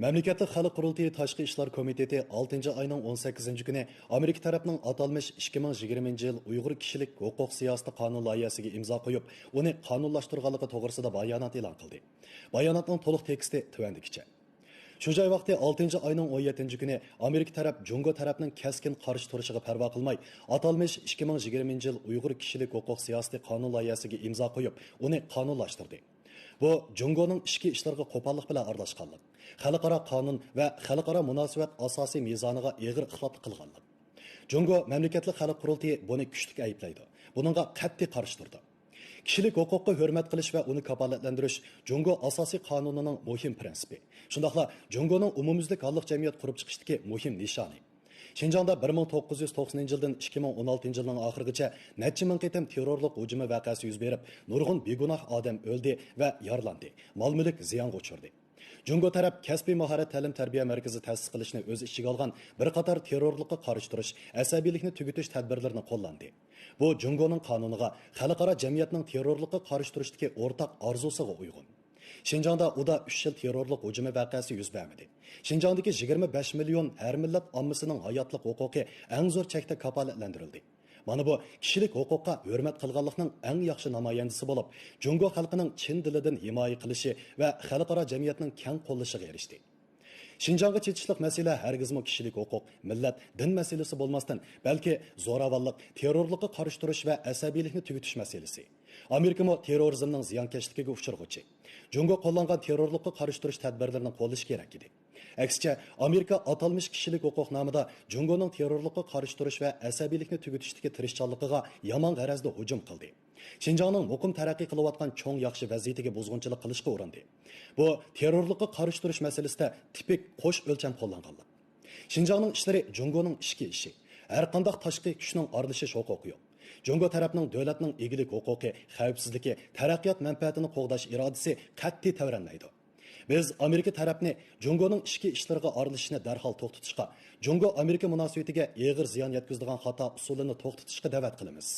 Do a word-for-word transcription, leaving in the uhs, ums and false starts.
مەملىكەتلىك خەلق قۇرۇلتىيى تاشقى ئىشلار كومىتېتى ئالتىنچى ئاينىڭ ئون سەككىزىنچى كۈنى ئامېرىكا تەرەپنىڭ ئاتالمىش ئىككى مىڭ يىگىرمىنچى يىل ئۇيغۇر كىشىلىك ھوقۇق سىياسىتى قانۇن لايىھەسىگە ئىمزا قويۇپ، ئۇنى قانۇنلاشتۇرغانلىقى توغرىسىدا بايانات ئېلان قىلدى. باياناتنىڭ تولۇق تېكىستى تۆۋەندىكىچە. شۇ جاي ۋاقتى ئالتىنچى ئاينىڭ ئون يەتتىنچى كۈنى ئامېرىكا تەرەپ جۇڭگو تەرەپنىڭ كەسكىن قارشى تۇرۇشىغا پەرۋا قىلماي، ئاتالمىش ئىككى مىڭ يىگىرمىنچى يىل ئۇيغۇر كىشىلىك ھوقۇق سىياسىتى قانۇن لايىھەسىگە ئىمزا قويۇپ، ئۇنى قانۇنلاشتۇردى. بۇ جۇڭگونىڭ ئىچكى ئىشلىرىغا قوپاللىق بىلەن ئارىلاشقانلىق، خەلقئارا قانۇن ۋە خەلقئارا مۇناسىۋەت ئاساسىي مىزانىغا ئېغىر خىلاپلىق قىلغانلىق. جۇڭگو مەملىكەتلىك خەلق قۇرۇلتىيى بۇنى كۈچلۈك ئەيىبلەيدۇ، بۇنىڭغا قەتئىي قارشى تۇرىدۇ. كىشىلىك ھوقۇققا ھۆرمەت قىلىش ۋە ئۇنى كاپالەتلەندۈرۈش جۇڭگو ئاساسىي قانۇنىنىڭ مۇھىم پىرىنسىپى، شۇنداقلا جۇڭگونىڭ ئومۇميۈزلۈك ھاللىق جەمئىيەت قۇرۇپ چىقىشتىكى مۇھىم نىشانى. شىنجاڭدا بىر مىڭ توققۇز يۈز توقسىنىنچى يىلدىن ئىككى مىڭ ئون ئالتىنچى يىلنىڭ ئاخىرىغىچە نەچچە مىڭ قېتىم تېررورلۇق ھۇجۇمى ۋەقەسى يۈز بېرىپ، نۇرغۇن بىگۇناھ ئادەم ئۆلدى ۋە يارىلاندى، مال-مۈلۈك زىيانغا ئۇچرىدى. جۇڭگو تەرەپ كەسپىي ماھارەت تەلىم-تەربىيە مەركىزى تەسىس قىلىشنى ئۆز ئىچىگە ئالغان بىر قاتار تېررورلۇققا قارشى تۇرۇش، ئەسەبىيلىكنى تۈگىتىش تەدبىرلىرىنى قوللاندى. بۇ جۇڭگونىڭ قانۇنىغا، خەلقئارا جەمئىيەتنىڭ تېررورلۇققا قارشى تۇرۇشتىكى ئورتاق ئارزۇسىغا ئۇيغۇن. شىنجاڭدا ئۇدا ئۈچ يىل تېررورلۇق ھۇجۇمى ۋەقەسى يۈز بەرمىدى. شىنجاڭدىكى يىگىرمە بەش مىليون ھەر مىللەت ئاممىسىنىڭ ھاياتلىق ھوقۇقى ئەڭ زور چەكتە كاپالەتلەندۈرۈلدى. مانا بۇ كىشىلىك ھوقۇققا ھۆرمەت قىلغانلىقنىڭ ئەڭ ياخشى نامايەندىسى بولۇپ، جۇڭگو خەلقىنىڭ چىن دىلىدىن ھىمايە قىلىشى ۋە خەلقئارا جەمئىيەتنىڭ كەڭ قوللىشىغا ئېرىشتى. شىنجاڭغا چېتىشلىق مەسىلە ھەرگىزمۇ كىشىلىك ھوقۇق، مىللەت، دىن مەسىلىسى بولماستىن، بەلكى زوراۋانلىق، تېررورلۇققا قارشى تۇرۇش ۋە ئەسەبىيلىكنى تۈگىتىش مەسىلىسى. ئامېرىكىمۇ تېررورىزمنىڭ زىيانكەشلىكىگە ئۇچرىغۇچى. جۇڭگو قوللانغان تېررورلۇققا قارشى تۇرۇش تەدبىرلىرىنى قوللىشى كېرەك ئىدى. ئەكسىچە، ئامېرىكا ئاتالمىش كىشىلىك ھوقۇق نامىدا جۇڭگونىڭ تېررورلۇققا قارشى تۇرۇش ۋە ئەسەبىيلىكنى تۈگىتىشتىكى تىرىشچانلىقىغا يامان غەرەزدە ھۇجۇم قىلدى. شىنجاڭنىڭ مۇقىم تەرەققىي قىلىۋاتقان چوڭ ياخشى ۋەزىيىتىگە بۇزغۇنچىلىق قىلىشقا ئۇرۇندى. بۇ تېررورلۇققا قارشى تۇرۇش مەسىلىسىدە تىپىك قوش ئۆلچەم قوللانغانلىق. شىنجاڭنىڭ ئىشلىرى جۇڭگونىڭ ئىچكى ئىشى. ھەرقانداق تاشقى كۈچنىڭ ئارىلىشىش ھوقۇقى يوق. جۇڭگو تەرەپنىڭ دۆلەتنىڭ ئىگىلىك ھوقۇقى، خەۋپسىزلىكى، تەرەققىيات مەنپەئەتىنى قوغداش ئىرادىسى قەتئىي تەۋرەنمەيدۇ. بىز ئامېرىكا تەرەپنى جۇڭگونىڭ ئىچكى ئىشلىرىغا ئارىلىشىشنى دەرھال توختىتىشقا، جۇڭگو ئامېرىكا مۇناسىۋىتىگە ئېغىر زىيان يەتكۈزىدىغان خاتا ئۇسۇلىنى توختىتىشقا دەۋەت قىلىمىز.